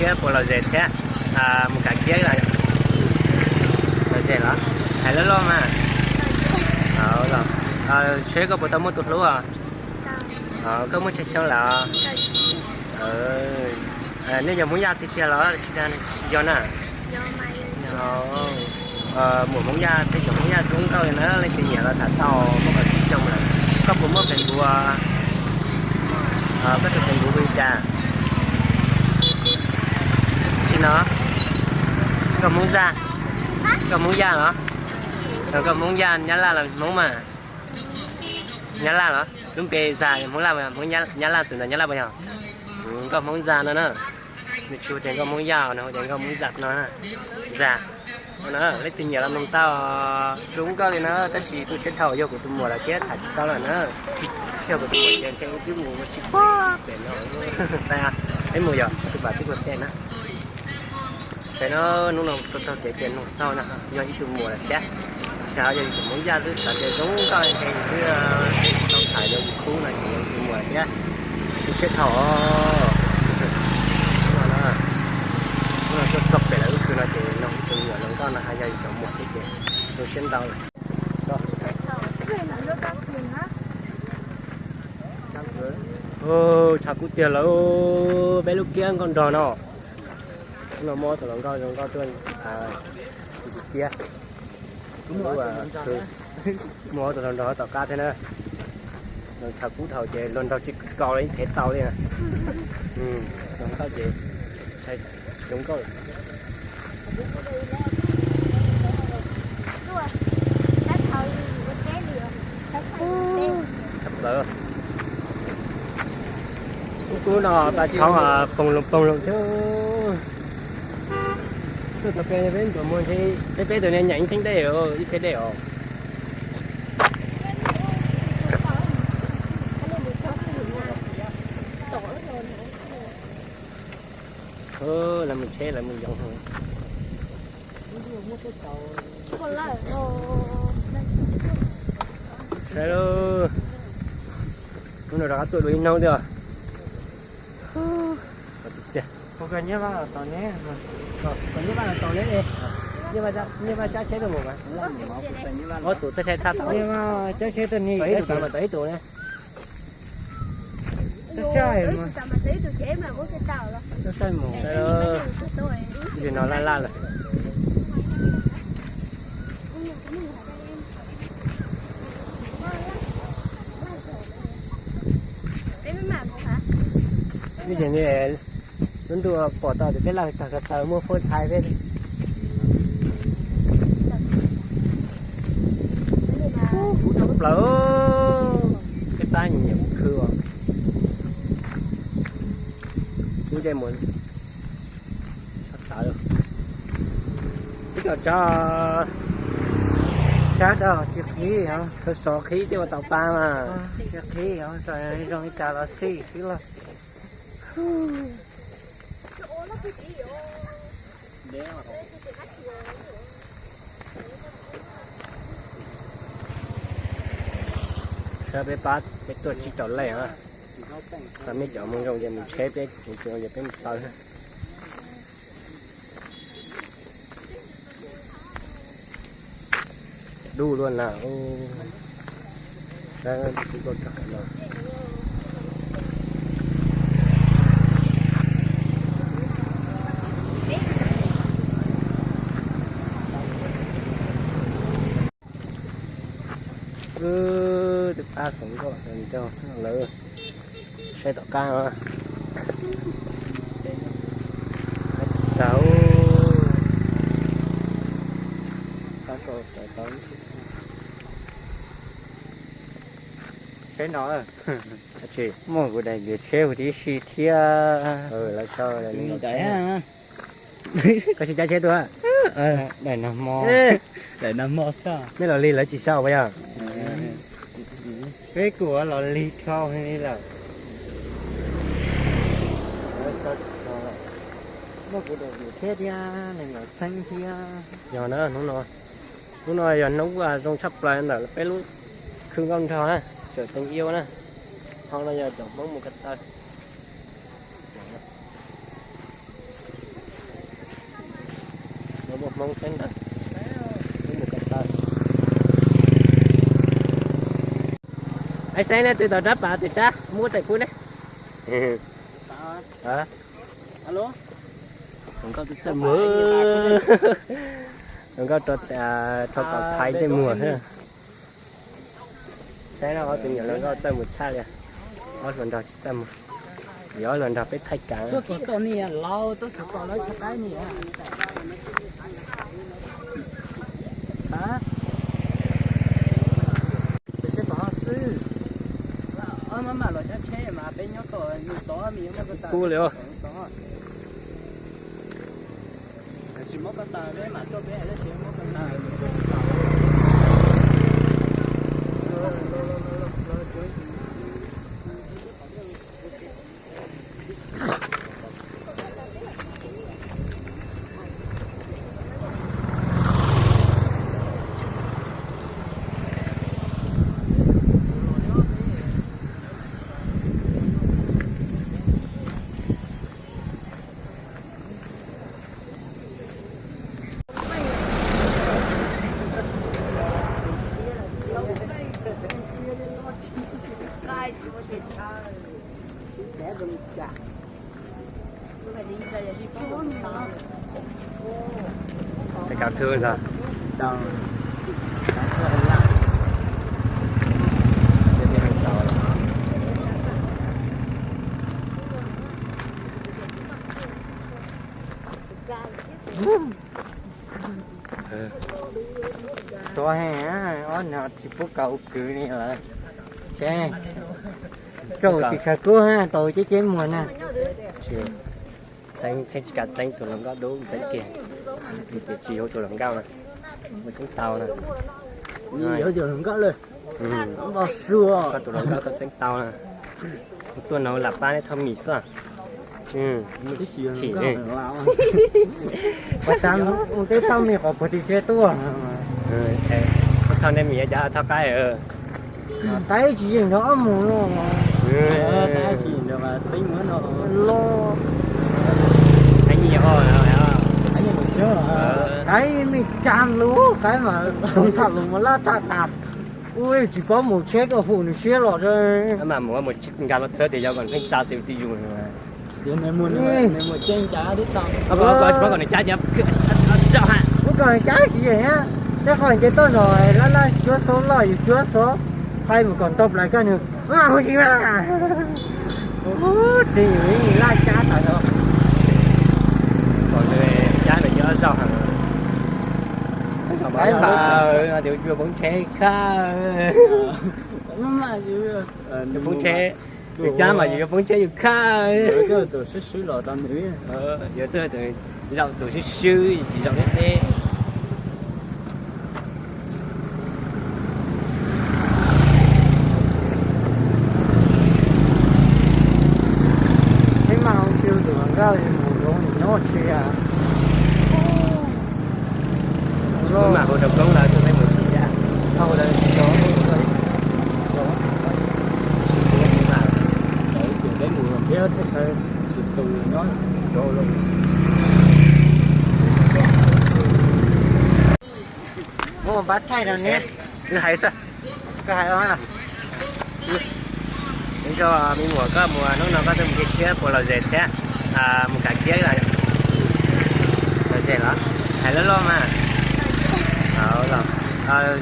Thiab puas lom zem thiab? Mus kam kiab los? Lom zem los? Hais loj loj mas. Seb koj puas tau muaj tus hlub os? Koj muaj tsawg xyoo lawm? Nej yog Hmoob Yaj tiag tiag los tsis yog na? Muam Hmoob Yaj, tej cov Hmoob Yaj zoo nkauj li na, leej twg nyiam los tham tau, muaj kaum tsib xyoo lawm. Koj puas muaj Facebook? Koj tus Facebook hu li cas? Tsis no, koj Hmoob Zaj, koj Hmoob Yaj los? Koj Hmoob Yaj Nyab Laj los Hmoob mas? Nyab Laj los? Lub npe Zaj Hmoob Laj, Hmoob Nyab Laj, txwm ntawm Nyab Laj puas yog? Koj Hmoob Zaj no na. Nws tsis hu tias nkauj Hmoob Yaj no, hu tias nkauj Hmoob Zaj no. Zaj no na, leej twg nyiam los noog tau. Zoo nkauj li na, tab sis tu siab dhau yog kuv tus muam lawm thiab tham tsis tau lawm na. Tsis yog kuv tus muam ces ntshe wb twb mus tsis puag pem no. Peb mus yog tus pam twb puag pem na. Saib no, hnub no taug kev ces noog tau no yog ib tug muam lawm thiab. Ces ho yog ib tug Hmoob Yaj xwb, xav tias zoo nkauj ntshe yus twb tau tham yog yus khub no ces yog ib tug muam thiab. Tu siab dhau. Hnub no tuaj txog pem lawv lub khw no ces noog ib tug me nyuam hluas nkauj no ho yog yus cov muam thiab ces tu siab ntau lawm. Tshav kub tiag lawm, peb lub kiab nkauj nrog no. Hnub no muaj ob tug hluas nkauj zoo nkauj tuaj kiab. Muaj ob tug hluas nraug tom qab thiab na. Tshav kub dhau ces hluas nraug tsis kaus los yeej thev tau li na. Hluas nkauj ces zoo nkauj. Tshaj plaws. Kub kub no paj tshoob poog loos poog loos thiab. Tuaj txog pem peb ntuas muag ntshe peb peb tus niag nyeem ib theeb dej, ib theeb dej os. Lawv mus tsheb lawv mus yoov. Saib lauj, hnub no rov qab tuaj dua ib hnub thiab. Nyiaj Vaj cab tsheb tuaj mus mas, ob tug tab saib thaj tau, nyiaj Vaj cab tsheb tuaj ni, ib tug mas tau ib tug ne. Tab saib mus, tab saib mus, ib tus no laj laj lawm. Ib tug ne, lub ntuj pom tau tias peb laj tag ko taw muaj fuab thaib peb. Kub tshaj plaws, peb pab nyiam khw os. Kub dej mus tshaj plaws. Ib co tsav, tsav dog tsis qhib, sov qhib tej ua tau pa mas. Tsis qhib, zoo li cas los xij xwb los. Saib peb pab peb tuaj tsib rau leej, tau meb cov moo zoo ces mus tsheb peb tseem tsis zoo ces peb mus taw. Dub luaj na. Tus pab khoom nkauj nraug lawv saib tom qab. Tau, saib no, muaj kuv daim npias tsheb huv tib si thiab. Koj tsis cab tsheb tuaj? Daim no hmo, daim no hmo xwb. Nej los lig lawv tsis sau puas yog? Peb kuj los lig dhau li lawm. Muaj kuv daim npias tsheb thiab, nees nkaum txheeb thiab. Yog na, hnub no, hnub no yog hnub zoo tshaj plaws ntawm peb lub khw nkauj nraug na, tseem teev iab na. Hmo no yog cov Hmoob mus ko taw. Muaj Hmoob thiab ntag. Wb mus kom tau. Ais, saib ne, twb tau rab pas twg rab muab tais pub ne. Hluas nkauj txawj muag, hluas nkauj rau kaum thaiv tej muag. Saib no, ob tug me nyuam hluas nkauj txawj muag tshaj li. Ob hluas nraug tsis txawj muag, yog ob hluas nraug peb thaij kav. Kub li os. Tej kav thwb ntag. Tuab heev, ob no tsis pub kaus kwv li lawm. Seb, rau tim sawv kub tau ceb ceb muag na. Txheeb tsis kam txeeb tus hluas nkauj dub ntxeev kiag, ces tsis yuav tus hluas nkauj na, mus txeeb tau na. Yuav tus hluas nkauj lawm, koj tus hluas nkauj koj txeeb tau na. Tuaj no lam pab neb thauj mis xwb. Chim ne. Ua tas mus teb thauj mis qhov puag tim tsev tuaj. Thauj nej mis cov thauj qaib. Qaib tsis yeem nrog ob mus los. Los. Qaib me cas lus qaib mas tham lus mas laj tham tas. Ua tsis paub mus tsheb koj hum nws siab los. Mas mus mus nkag los txog tias yog kom pheej tsa tes twj yus. Tsis paub kom nws cab, muab kom nws cab tsis yeem, tej qhov nce toj no laj laj cuab xub loj yus cuab xub, qhib mus kom ntau plaws koj nws mus tsis mas. Tsis yus laj cab tas no. Kom nws cab nws cab zaum heev. Peb mas no tias yuav poob tsheb khaj. Yuav poob tsheb, yus cab mas yus yuav poob tsheb yus khaj. Yuav txawj tus swb swb los tau nws. Yuav txawj tus zaum tus swb swb tsis zaum deb deb. Peb mas ua tus hluas nkauj mus zoo nyob tsis. Mas hu rau koob lawv tuaj peb mus tsis a. Hu rau cov, cov peb mus thiab thiaj tau tus tus nyob rau. Ua pab thaij rau ne. Wb hais xwb. Koj hais ua. Nyob zoo me muam, koj mus hnub no koj twb mus nce tshiab puas lom zem thiab? Mus kam kiab lom zem los? Hais loj loj mas. Los,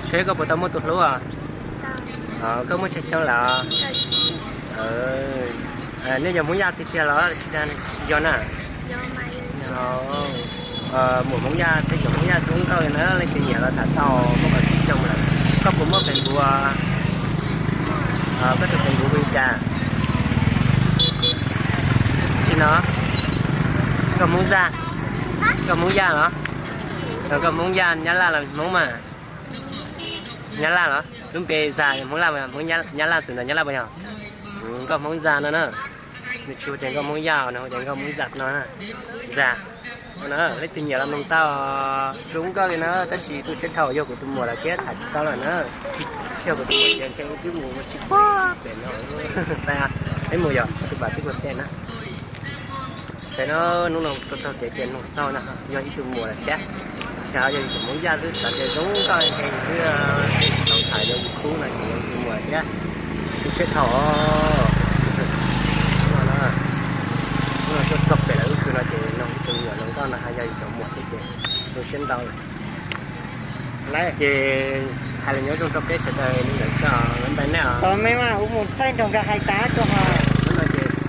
seb koj puas tau muaj tus hlub os? Koj muaj tsawg xyoo lawm? Nej yog Hmoob Yaj tiag tiag los tsis yog na? Muam Hmoob Yaj, tej cov Hmoob Yaj zoo nkauj li na, leej twg nyiam los tham tau, muaj kaum tsib xyoo lawm. Koj puas muaj Facebook? Koj tus Facebook hu li cas? Tsis no, koj Hmoob Yaj, koj Hmoob Yaj los? Koj Hmoob Yaj Nyab Laj los Hmoob mas? Nyab Laj los? Lub npe Zaj Hmoob Laj, Hmoob Nyab Laj, txwm ntawm Nyab Laj puas yog? Nkauj Hmoob Zaj no na. Nws tsis hu tias Nkauj Hmoob Yaj, nws hu tias Nkauj Hmoob Zaj no na. Zaj no na, leej twg nyiam los mloog tau. Zoo nkauj li na, tab sis tu siab dhau yog kuv tus muam lawm thiab tham tsis tau lawm na. Tsis yog kuv tus muam ces ntshe wb twb mus ua si puag pem no. Peb mus yog tus pam twb ua teb na. Saib no, hnub no tuaj taug kev ces mloog txog na, yog ib tug muam lawm thiab. Ces yog yus tus Hmoob Yaj xwb, txawm tias zoo nkauj ntshe yus twb tau tham yog yus khub no ces yog tus muam thiab. Tus siab thaum no tuaj txog pem lawv lub khw no ces nug tus me nyuam hluas nkauj no hais yog yus tus muam thiab ces zoo siab ntau lawm. Ces hais lus nyob zoo rau peb sawv daws li ntawd xwb os, bye bye nej os.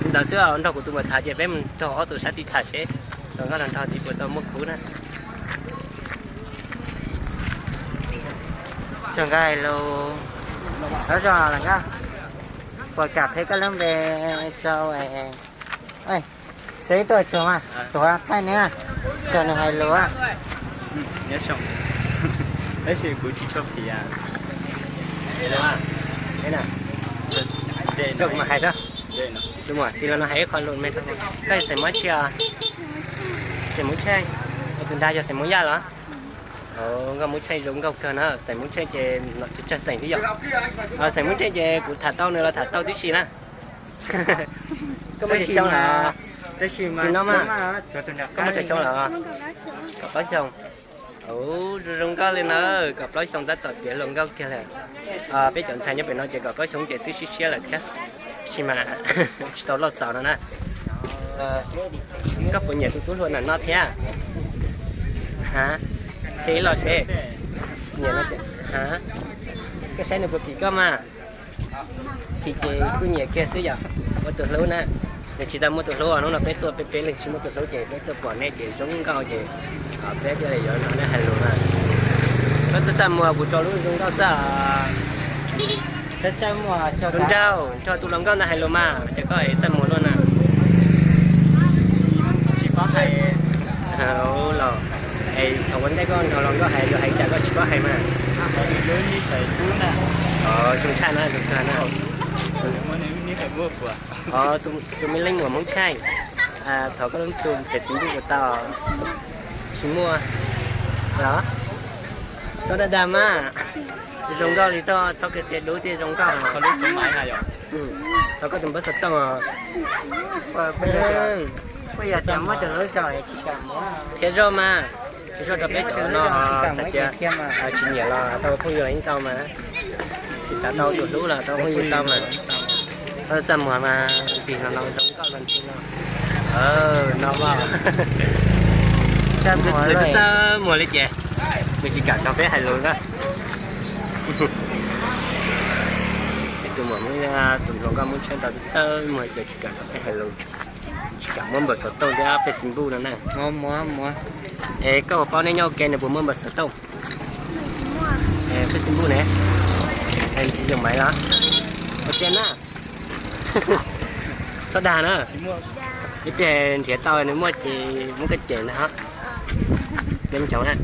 Li ntawd xwb os, nrog kuv tus muam tham ces peb mus nrog ob tug sab tid tham seb tus nkauj los nrog tid puas tau muaj khub na. Txog nqaij lus, los txog lawm nkauj, puas kam qhia koj lub npe rau? Xib tuaj tsuag mas, tuav thaij neb, kom nws hais lus. Tab sis kuv tsis tshua phim. Hais, tus muam, tig los no hais ib qho lus me, koj xeem Mob Tshej? Xeem Mob Tshej. Tus nrad yog xeem Mob Yaj los? Nkauj Mob Tshej zoo nkauj kawg na, xeem Mob Tshej ces tsawg xeem thiab yom? Xeem Mob Tshej ces kuv tham tau nws los tham tau tib si na. Koj muaj tsawg xyoo lawm? Tus no mas, koj muaj tsawg xyoo lawm? Kaum plaub xyoo. Ua zoo zoo nkauj li na, kaum plaub xyoo tab tom tiav hluas nkauj kiag lawm. Peb cov ntxhais nyob pem no ces kaum plaub xyoo ces twb siab siab lawm thiab, tab sis mas tsis tau loj txaus no na. Koj puas nyiam tus tub hluas na no thiab? Ha, qhia ib los seb. Nyiam no, ha, koj saib nws puas phim koj mas. Phim ces kuj nyiam kiag xwb yom. Muaj tus hlub na. Nws tsis tau muaj tus hlub, hnub no peb tuaj peb peb leeg tsis muaj tus hlub ces peb tuaj pom nej ces zoo nkauj ces peb thiaj li yuav nrog nej hais lus na. Koj txaj txaj muag, kuv tso lub zoo nkauj xwb. Tus nraug, nrog tus hluas nkauj ntawd hais lus mas, cas koj txaj muag luaj na. Tsis paub hais. Los, es thaum ua ntej koj nrog hluas nkauj hais lus hais cas koj tsis paub hais mas? Zoo tshaj na, zoo tshaj na. Tus me leej muam Hmoob Tshaj, thov koj lub npe Facebook puas tau? Tsis muaj los? Txhob dag dag mas. Zoo nkauj li txhob, txhob qia qia dub thiaj zoo nkauj. Thov koj tus npawb xov tooj os. Qhia zoj mas, qhia zoj rau peb cov no, txawm tias tsis nyiam los tau phooj ywg los yeej tau mas. Tsis xav tau tus hlub los tau phooj ywg tau mas. Txaj txaj muag mas, tig no no zoo nkauj los ntxhi no. No mas, txaj muag li ces nws tsis kam nrog peb hais lus na. Peb tus muam, tus hluas nkauj Hmoob Tshaj tau txaj muag ces tsis kam nrog peb hais lus. Tsis kam muab npawb xov tooj thiab Facebook no na. Es koj puas paub neb nyob ua ke nws puas muaj npawb xov tooj? Facebook ne? Tsis yoom maiv los? Ua tiag na. Txhob dag na. Ib pliag nrhiav tau nws muaj ces muab koj cem ntag. Nyob ntsoov na.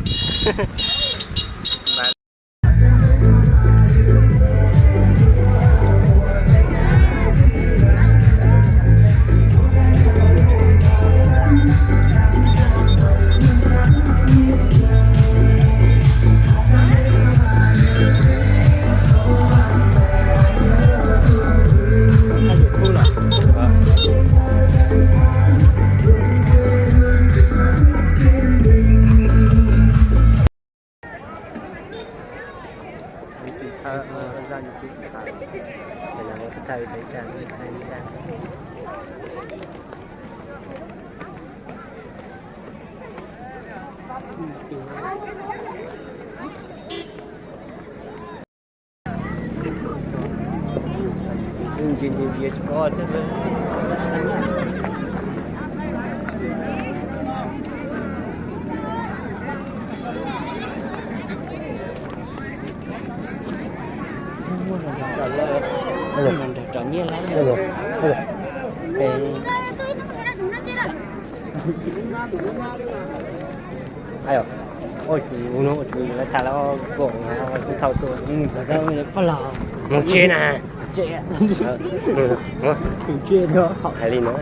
Ntsia ntsia ntsia tsis paub thiab. Alo. Alo. Alo. Alo. Ua tsum ua no ua tsum lawv tham lawv kom kuv thaum tuaj mus txog pab los mus tsev na. Hais li no.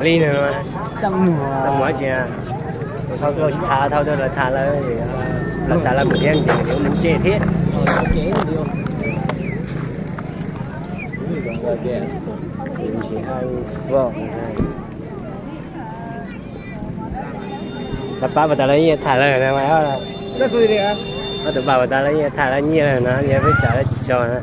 Li no. Txaj muag tsis thau tuaj, tsis thau tuaj lawv tham lawv, lawv xav lawv mus thiab ces mus tsev thiab. Ua Lawv pab puas tas lawv yeej tham lawm no. Ob tug pab puas tas lawv yeej tham lawv nyiaj lawm no, yog peb tham lawv tsis tso na.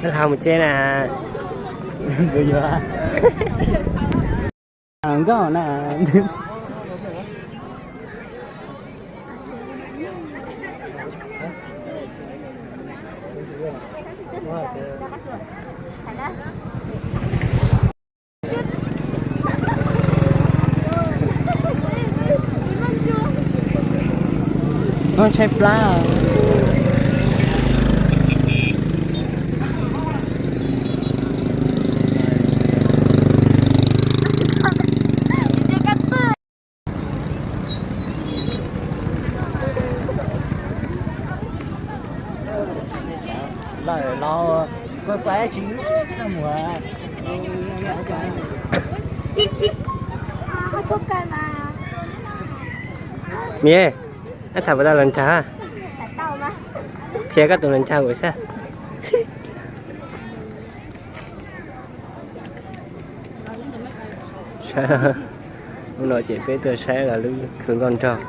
Hla mus tsev na. Nkauj na. Ntshai plab. Lawm los kuaj kuaj tsis muag. Miv, ab tham puas tau los nrag? Qhia koj tus los nrag ua sab. Hnub no ces peb tuaj saib los lub khw nkauj nraug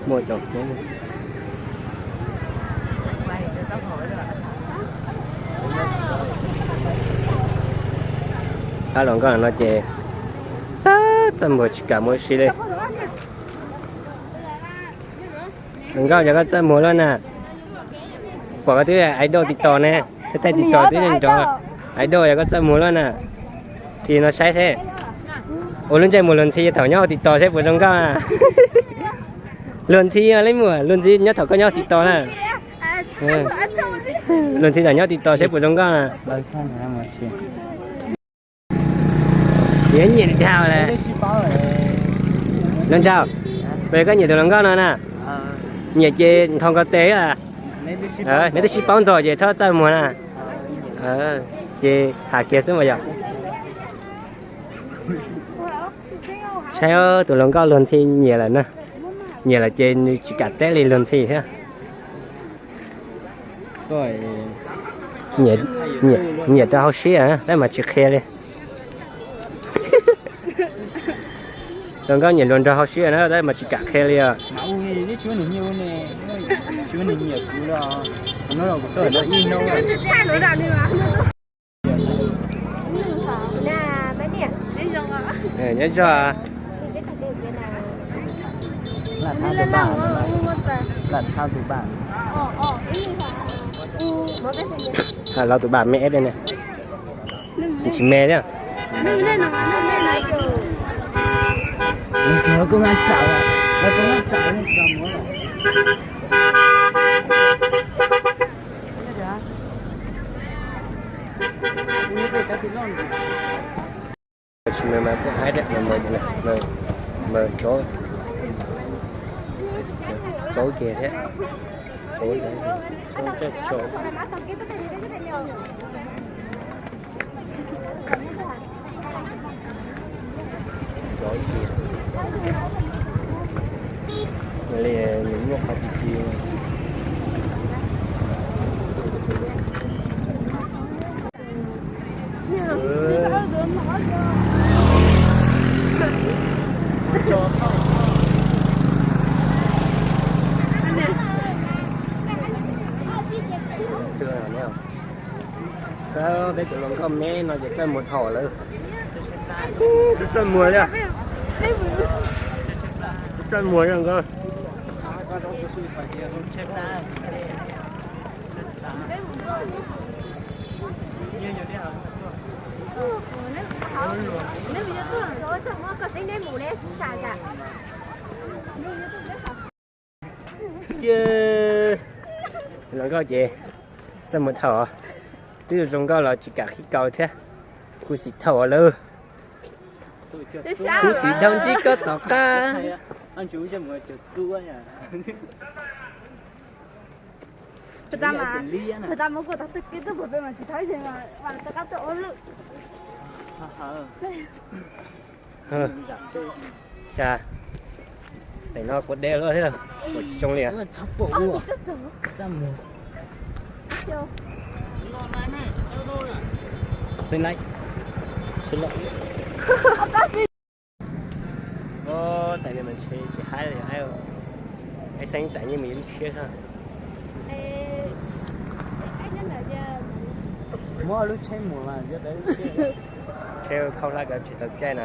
muaj cov Hmoob. Ab, hluas nkauj no ces txaj txaj muag tsis kam mus ua si li. Hluas nkauj, yog koj txaj muag luaj na, pom koj twb ais doj TikTok ne, thaij TikTok twb nrov. Ais doj, yog koj txaj muag luaj na, tig no saib seb. Ua lub ntsej muag luag ntxhi thaum nyob hauv TikTok seb puas zoo nkauj na. Luag ntxhi, leej muam luag ntxhi nyob thaum koj nyob hauv TikTok na. Luag ntxhi thaum nyob TikTok seb puas zoo nkauj na. Nyiam dhau lawm. Hluas nraug, puas yog koj nyiam tus hluas nkauj no na? Nyiam ces nthos nkaus tes. Neb twb sib paub ntxov ces txhob txaj muag na. Ces tham kiag xwb mas yom. Saib tus hluas nkauj luag ntxhi nyiam lawm na. Nyiam lawm ces nws tsis kam teb li luag ntxhi thiab. Nyiam rau hauv siab na, tab mas tsis qhia li. Hluas nkauj nyiam luag nraug hauv siab na, tab mas tsis kam qhia li os. Nyob zog. Los tus bam me eb ne. Tsis me thiab. Tsis me mas kuj haib thiab, mas tsob, tsob kiag thiab. Li nws muaj qhov ti ti. Peb cov hluas nkauj me no ces txaj muag dhau lawm. Twb txaj muag thiab. Twb txaj muag thiab nkauj. Cia, hluas nkauj ces txaj muag dhau, twb zoo nkauj los tsis kam qhib kaus thiab. Khuv xim dhau lawm. Khuv xim dhau ntsib koj tom qab. Cas pem no kuv de lawm thiab, kuv tsis zoo li. Txaj muag. Xeeb laib, xeeb laib. Tais niag mas ntshe tsis haib li, haib xeeb txais nyiaj mus yuav lub tshiab xwb. Muab lub tsheb mus mas yuav tau lub tshiab. Tsheb khauj hlab kav tsis tau caij na.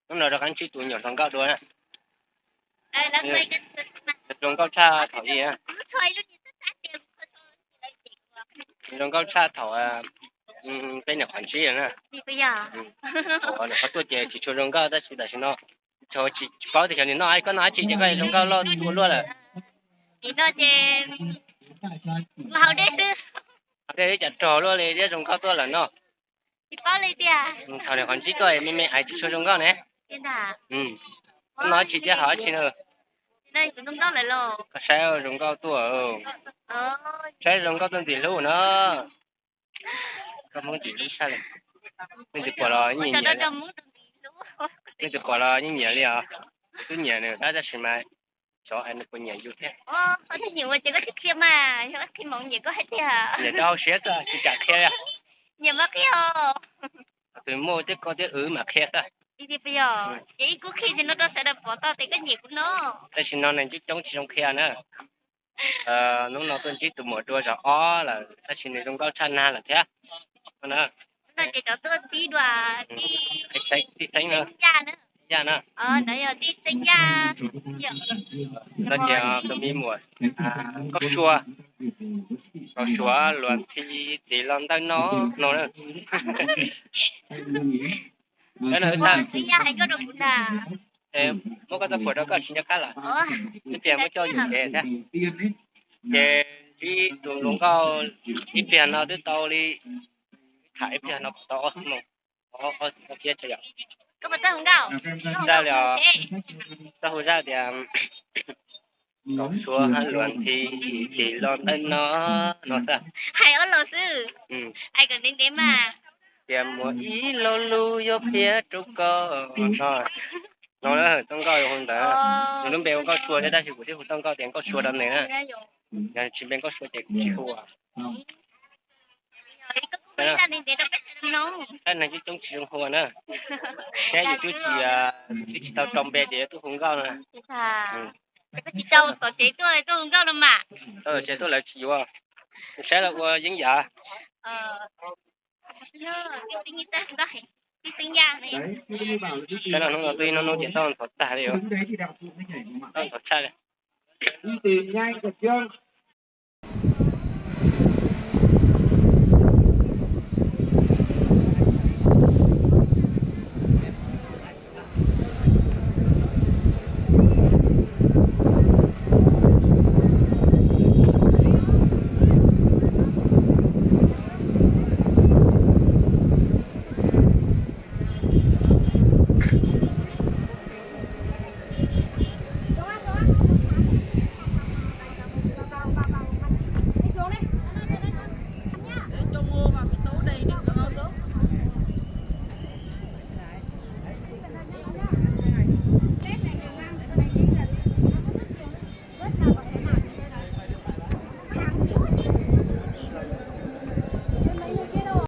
Hnub no rov qab ntsib tus me nyuam hluas nkauj dua na. Zoo nkauj tshaj thaum ub, zoo nkauj tshaj thaum peb nyuam qhuav ntsib na. Qhov tuaj ces tsis tshua zoo nkauj tab sis tam sim no tsis paub tias xyov nws noj, koj noj dab tsi ces koj zoo nkauj loj tua luaj lawm. Hauv dej ib co rog luaj li thiab zoo nkauj tuaj lawm no. Thaum nws qhuav ntsib koj me me es tsis tshua zoo nkauj ne. Koj noj dab tsi thiab haus dab tsi na? Koj saib zoo nkauj tuaj, saib zoo nkauj tuaj ntxim hlub no. Koj Hmoob ntxim hlub tshaj li. Leej twg pom los nyiam, leej twg pom los yeej nyiam li os. Twb nyiam nws tab sis mas xyov nws puas nyiam yus thiab. Nyiam koj hauv siab xwb tsis kam qhia li. Tus muaj thiab koj thiab wb mam qhia xwb. Ces ib kub qhia ces no rau sawv daws pom tau tias koj nyiam kuv no. Tam sim no neeg coob coob tsis zoo qhia na. Hnub no tuaj ntsib tus muam dua zaum ob lawm tab sis nws zoo nkauj tshaj nag lawm thiab. Ces cov tuaj txib dua, txib xeeb na, yaj na. No ces tus me muam Nkauj Sua, Nkauj Sua luag thi tis los ntawm no no na. Muab koj txoj phuam rau koj tsis nco qab lawm. Ib pliag muab coj yus tsev thiab. Ces ntsib tus hluas nkauj ib pliag no twb tau li, tham ib pliag no tau ob xuab moos, ob xuab moos thiab tsis yom. Zaj li os, txoj hu zaj tias Nkauj Sua luag thi tis los ntawm no no xwb. Hais ob los xwb. Hais kom ntev ntev mas. Tias muaj ib lo lus yuav qhia rau koj no. No na, Tooj Nkauj hu ntawd. Nws lub npe hu Nkauj Sua thiab tab sis kuv twb hu Tooj Nkauj tias Nkauj Sua rau nws na. Yog tsis npe Nkauj Sua ces kuv tsis hu. Tab neeg coob coob tsis zoo hu na. Thiab yus twb tsis, twb tsis tau rau npe ces yuav tuaj hu Nkauj na. Tau tom tsev tuaj lawv tsis yuav. Saib los ua yeeb yam. Saib los hnub no twb ib hnub hnub ces tau ntxhov tag li, tau ntxhov tshaj li.